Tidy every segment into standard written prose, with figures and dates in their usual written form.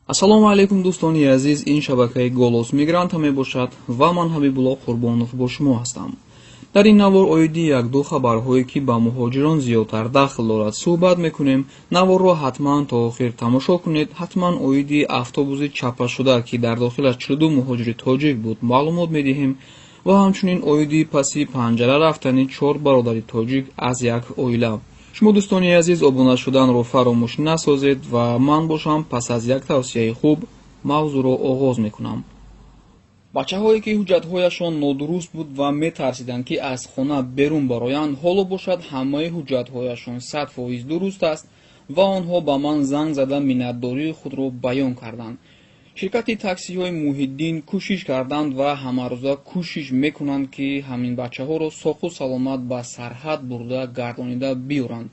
Ассалому алайкум, дӯстони азиз, ин шабакаи Голос Мигранта мебошад ва ман Ҳабибулло Қурбонов бо шумо ҳастам. Дар ин навор оиди як-ду хабарҳое, ки ба муҳоҷирон зиёдтар дахл дорад, суҳбат мекунем. Наворро ҳатман то охир тамошо кунед. Ҳатман оиди автобуси чапашуда, ки дар дохилаш 42 муҳоҷири тоҷик буд, маълумот медиҳем ва ҳамчунин оиди паси панҷара рафтани 4 бародари тоҷик аз як оила. Шумо, дӯстони азиз, обуна шуданро фаромӯш насозед ва ман бошам пас аз як тавсияи хуб мавзӯъро оғоз мекунам. Бачаҳое, ки ҳуҷҷатҳояшон нодуруст буд ва метарсиданд, ки аз хона берун бароянд, ҳоло бошад ҳамаи ҳуҷҷатҳояшон 100% дуруст аст ва онҳо ба ман занг зада миннатдории худро баён карданд. Ширкати таксиҳои Муҳиддин кӯшиш карданд ва ҳамарӯза кӯшиш мекунанд, ки ҳамин бачаҳоро соқу саломат ба сарҳад бурда гардонида биёранд.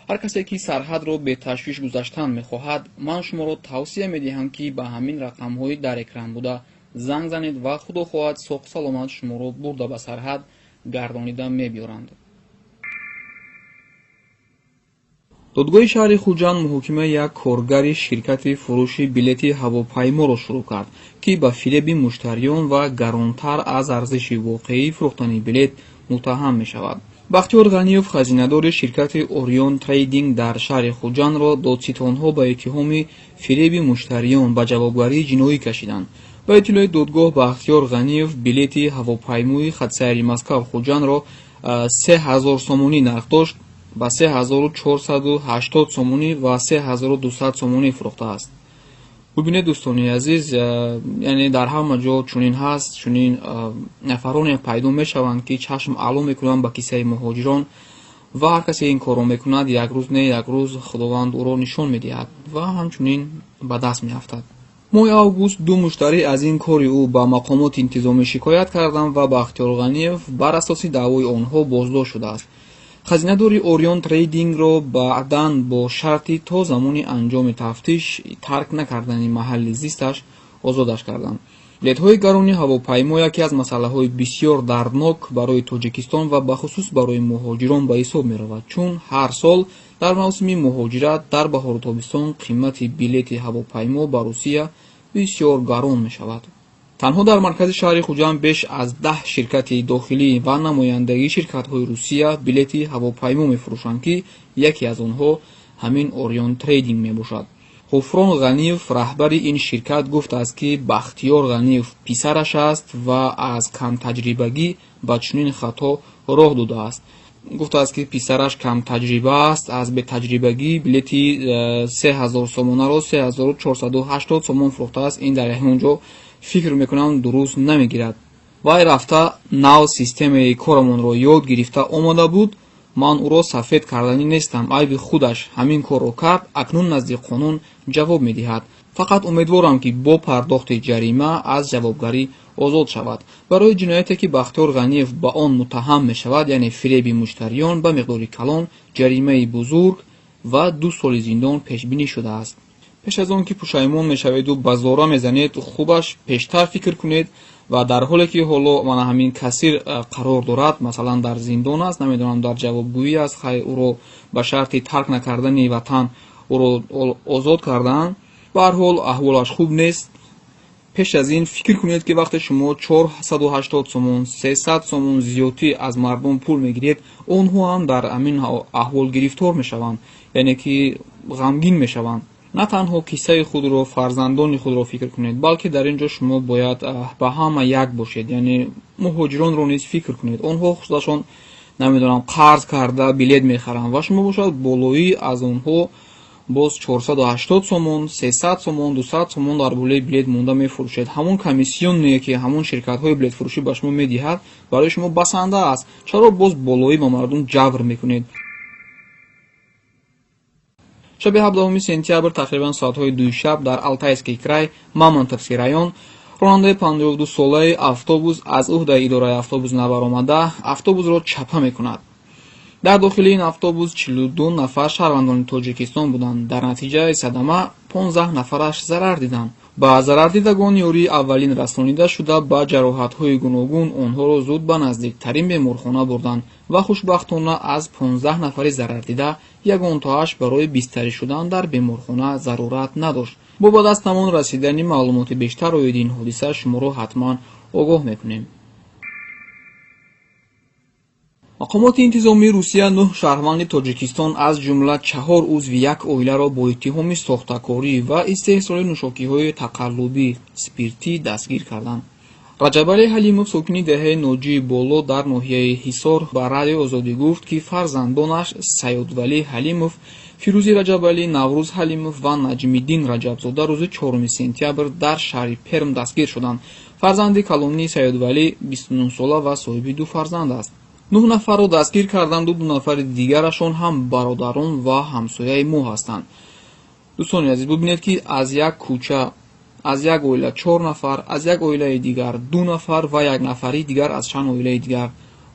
Ҳар касе, ки сарҳадро беташвиш гузаштан мехоҳад, ман шуморо тавсия медиҳам, ки ба ҳамин рақамҳои дар экран буда занг занед ва худо хоҳад соқу саломат шуморо бурда ба сарҳад гардонида мебиёранд. Додгоҳи шаҳри Хуҷанд муҳокимаи як коргари ширкати фурӯши билети ҳавопайморо шурӯъ кард, ки ба фиреби муштариён ва гаронтар аз арзиши воқеӣ фурӯхтани билет муттаҳам мешавад. Бахтиёр Ғаниев, хазинадори ширкати Орион Трейдинг дар шаҳри Хуҷандро додситонҳо ба иттиҳоми фиреби муштариён ба ҷавобгарии ҷиноӣ кашиданд. Ба иттилои додгоҳ, Бахтиёр Ғаниев билети ҳавопаймои хатсайри Москав-Хуҷандро 3000 сомонӣ нарх дошт, ба 3480 сомонӣ ва 3200 сомонӣ фурӯхтааст. Бубинед, дӯстони азиз, яъне дар ҳама ҷо чунин ҳаст, чунин нафароне пайдо мешаванд, ки чашм аъло мекунанд ба киссаи муҳоҷирон ва ҳар касе ин корро мекунад, як рӯз не як рӯз Худованд ӯро нишон медиҳад ва ҳамчунин ба даст меафтад. Моҳи август ду муштарӣ аз ин кори ӯ ба мақомоти интизомӣ шикоят карданд ва Бахтиёр Ғаниев бар асоси даъвои онҳо боздошт шудааст. Хазинадори Орион Трейдингро баъдан бо шарти то замони анҷоми тафтиш тарк накардани маҳалли зисташ озодаш карданд. Билетҳои гарони ҳавопаймо яке аз масъалаҳои бисёр дарднок барои Тоҷикистон ва бахусус барои муҳоҷирон ба ҳисоб меравад, чун ҳар сол дар мавсими муҳоҷират дар баҳору тобистон қимати билети ҳавопаймо ба Русия бисёр гарон мешавад. Танҳо дар маркази шаҳри Хуҷанд беш аз 10 ширкати дохилӣ ва намояндагии ширкатҳои Русия билети ҳавопаймо мефурӯшанд, ки яке аз онҳо ҳамин Орион Трейдинг мебошад. Ғуфрон Ғаниев, раҳбари ин ширкат, гуфтааст, ки Бахтиёр Ғаниев писараш аст ва аз камтаҷрибагӣ ба чунин хато роҳ додааст. Гуфтааст, ки писараш камтаҷриба аст, аз бетаҷрибагӣ билети 3000 сомонаро 3480 сомон фурӯхтааст. Ин дар ягон ҷо фикр мекунам дуруст намегирад. Вай рафта нав системаи корамонро ёд гирифта омада буд. Ман ӯро сафед карданӣ нестам, айби худаш ҳамин корро кард, акнун назди қонун ҷавоб медиҳад. Фақат умедворам, ки бо пардохти ҷарима аз ҷавобгарӣ озод шавад. Барои ҷинояте, ки Бахтиёр Ғаниев ба он муттаҳам мешавад, яъне фиреби муштариён ба миқдори калон, ҷаримаи бузург ва 2 соли зиндон пешбинӣ шудааст. Пеш аз он ки пушаймон мешаведу ба зора мезанед, хубаш пештар фикр кунед ва дар ҳоле ки ҳоло мана ҳамин касир қарор дорад, масалан дар зиндон аст, намедонам дар ҷавобгӯӣ аст, хай ӯро ба шарти тарк накардани ватан ӯро озод кардаанд, ба ҳар ҳол аҳволаш хуб нест. Пеш аз ин фикр кунед, ки вақте шумо 480 сомон, 300 сомон зиёдтӣ аз мардум пул мегиред, онҳо ҳам дар ҳамин аҳвол гирифтор мешаванд, яъне ки ғамгин мешаванд. На танҳо киссаи худро, фарзандони худро фикр кунед, балки дар ин ҷо шумо бояд ба ҳама як бошед, яъне муҳоҷиронро низ фикр кунед. Онҳо худашон намедонам қарз карда билет мехаранд ва шумо бошад болоӣ аз онҳо боз 480 сомон, 300 сомон, 200 сомон дар болои билет монда мефурӯшед. Ҳамон комиссионе, ки ҳамон ширкатҳои билетфурӯшӣ ба шумо медиҳад, барои шумо басанда аст. Чаро боз болоӣ ба мардум ҷабр мекунед? Шаби 17 сентябр тақрибан соатҳои 2 шаб дар Алтайский край, Мамонтовский район, ронандаи 52-солаи автобус аз уҳдаи идораи автобус набаромада автобусро чапа мекунад. Дар дохили ин автобус 42 нафар шаҳрвандони Тоҷикистон буданд. Дар натиҷаи садама 15 нафараш зарар диданд. Ба зарардидагон ёрии аввалин расонида шуда, ба ҷароҳатҳои гуногун онҳоро зуд ба наздиктарин беморхона бурданд ва хушбахтона аз 15 нафари зарардида ягонтоаш барои бистарӣ шудан дар беморхона зарурат надошт. Бо ба дастамон расидани маълумоти бештар оиди ин ҳодиса шуморо ҳатман огоҳ мекунем. Мақомоти интизомии Русия нӯҳ шаҳрванди Тоҷикистон, аз ҷумла чаҳор узви як оиларо бо иттиҳоми сохтакорӣ ва истеҳсоли нӯшокиҳои тақаллубӣ спиртӣ дастгир карданд. Раҷабалӣ Ҳалимов, сокини деҳаи Ноҷии Боло дар ноҳияи Ҳисор, ба Радиои Озодӣ гуфт, ки фарзандонаш Саёдвалӣ Ҳалимов, Фирӯзи Раҷабалӣ, Наврӯз Ҳалимов ва Наҷмиддин Раҷабзода рӯзи 4 сентябр дар шаҳри Перм дастгир шуданд. Фарзанди калонии Саёдвалӣ 29-сола ва соҳиби ду фарзанд аст. 9 нафарро дастгир карданду 2 нафари дигарашон ҳам бародарон ва ҳамсояи мо ҳастанд. Дӯстони азиз, бубинед, ки аз як кӯча, аз як оила 4 нафар, аз як оилаи дигар 2 нафар ва як нафари дигар аз чанд оилаи дигар.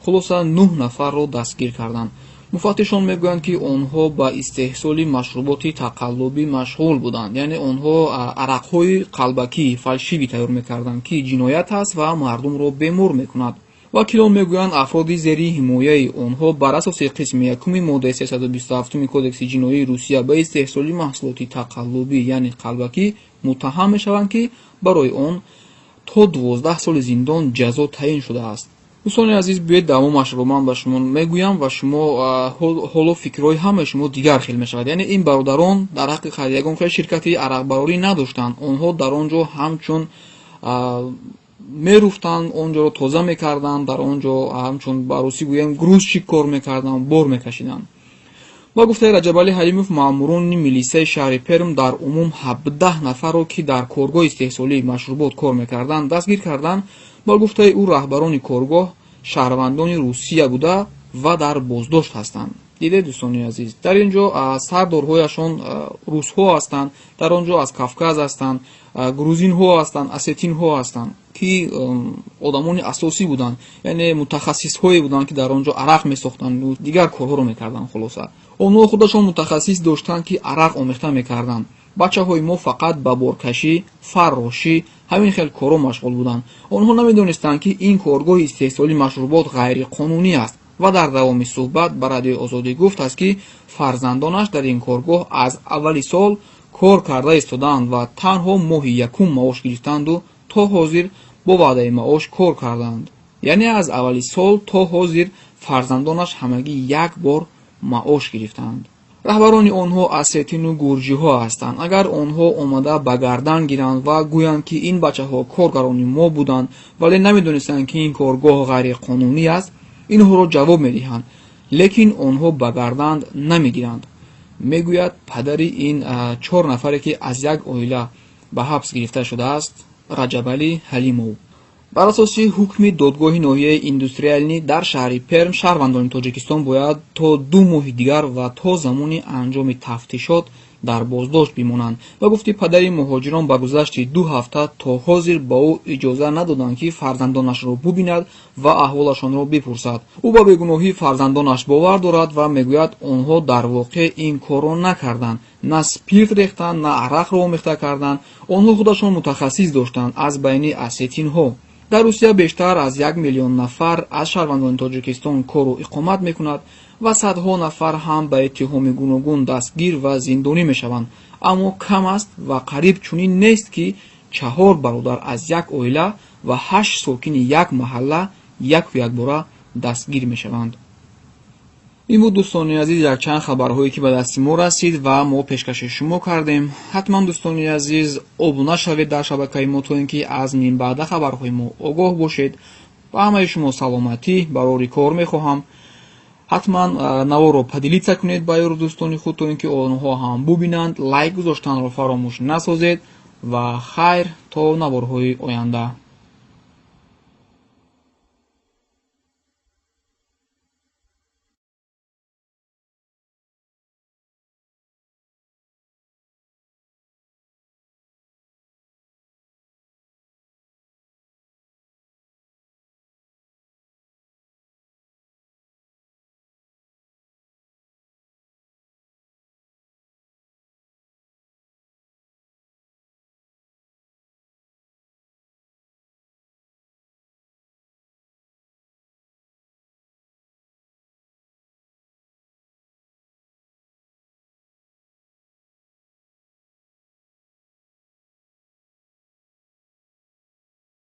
Хулоса, 9 нафарро дастгир карданд. Муфаттишон мегӯянд, ки онҳо ба истеҳсоли машруботи тақаллубӣ машғул буданд. Яъне онҳо арақҳои қалбакӣ, фальшивӣ тайёр мекарданд, ки ҷиноят аст ва мардумро бемор мекунад. Вакилон мегӯянд, афроди зери ҳимояи онҳо бар асоси қисми якуми моддаи 327 Кодекси ҷиноии Русия ба истеҳсоли маҳсулоти тақаллубӣ, яъне қалбакӣ, муттаҳам мешаванд, ки барои он то 12 соли зиндон ҷазо таъин шудааст. Дӯстони азиз, биёед давомашро ман ба шумо мегӯям ва шумо ҳоло фикрҳои ҳамаи шумо дигар хел мешавад. Яъне ин бародарон дар ҳақиқат ягон хел ширкати арақбарорӣ надоштанд. Онҳо дар он ҷо ҳамчун меруфтанд, он ҷоро тоза мекарданд, дар он ҷо ҳамчун ба русӣ гӯем грузчик кор мекарданд, бор мекашиданд. Ба гуфтаи Раҷабалӣ Ҳалимов, маъмурони милисаи шаҳри Перм дар умум 17 нафарро, ки дар коргоҳи истеҳсолии машрубот кор мекарданд, дастгир карданд. Ба гуфтаи ӯ, раҳбарони коргоҳ шаҳрвандони Русия буда ва дар боздошт ҳастанд. Дидед, дӯстони азиз, дар ин ҷо сардорҳояшон русҳо ҳастанд, дар он ҷо аз Кавказ ҳастанд, грузинҳо ҳастанд, осетинҳо ҳастанд, ки одамони асосӣ буданд, яъне мутахассисҳое буданд, ки дар он ҷо арақ месохтанд, дигар корҳоро мекарданд. Хулоса, онҳо худашон мутахассис доштанд, ки арақ омехта мекарданд. Бачаҳои мо фақат ба боркашӣ, фаррошӣ, ҳамин хел корҳо машғул буданд. Онҳо намедонистанд, ки ин коргоҳи истеҳсоли машрубот ғайриқонунӣ аст ва дар давоми суҳбат ба Радиои Озодӣ гуфтааст, ки фарзандонаш дар ин коргоҳ аз аввали сол кор карда истодаанд ва танҳо моҳи якум маош гирифтанду то ҳозир бо ваъдаи маош кор карданд. Яъне аз аввали сол то ҳозир фарзандонаш ҳамагӣ як бор маош гирифтанд. Раҳбарони онҳо осетину гурҷиҳо ҳастанд. Агар онҳо омада ба гардан гиранд ва гӯянд, ки ин бачаҳо коргарони мо буданд, вале намедонистанд, ки ин коргоҳ ғайриқонунӣ аст, инҳоро ҷавоб медиҳанд, лекин онҳо ба гардан намегиранд, мегӯяд падари ин 4 нафаре, ки аз як оила ба ҳабс гирифта шудааст, Раҷабалӣ Ҳалимов. Бар асоси ҳукми додгоҳи ноҳияи индустриалнӣ дар шаҳри Перм, шаҳрвандони Тоҷикистон бояд то 2 моҳи дигар ва то замони анҷоми тафтишот дар боздошт бимонанд. Ба гуфти падари муҳоҷирон, ба гузашти 2 ҳафта то ҳозир ба ӯ иҷоза надоданд, ки фарзандонашро бубинад ва аҳволашонро бипурсад. Ӯ ба бегуноҳии фарзандонаш бовар дорад ва мегӯяд, онҳо дар воқеъ ин корро накарданд, на спирт рехтанд, на арақро омехта карданд. Онҳо худашон мутахассис доштанд аз байни осетинҳо. Дар Русия бештар аз 1 миллион нафар аз шаҳрвандони Тоҷикистон кору иқомат мекунад ва садҳо нафар ҳам ба иттиҳоми гуногун дастгир ва зиндонӣ мешаванд. Аммо кам аст ва қариб чунин нест, ки 4 бародар аз як оила ва 8 сокини як маҳалла яку якбора дастгир мешаванд. Ин буд, дӯстони азиз, якчанд хабарҳое, ки ба дасти мо расид ва мо пешкаши шумо кардем. Ҳатман, дӯстони азиз, обуна шавед дар шабакаи мо, то ин ки аз минбаъда хабарҳои мо огоҳ бошед. Ба ҳамаи шумо саломатӣ, барори кор мехоҳам. Ҳатман наворро поделиться кунед ба ёру дӯстони худ, то ин ки онҳо ҳам бубинанд. Лайк гузоштанро фаромӯш насозед ва хайр то наворҳои оянда.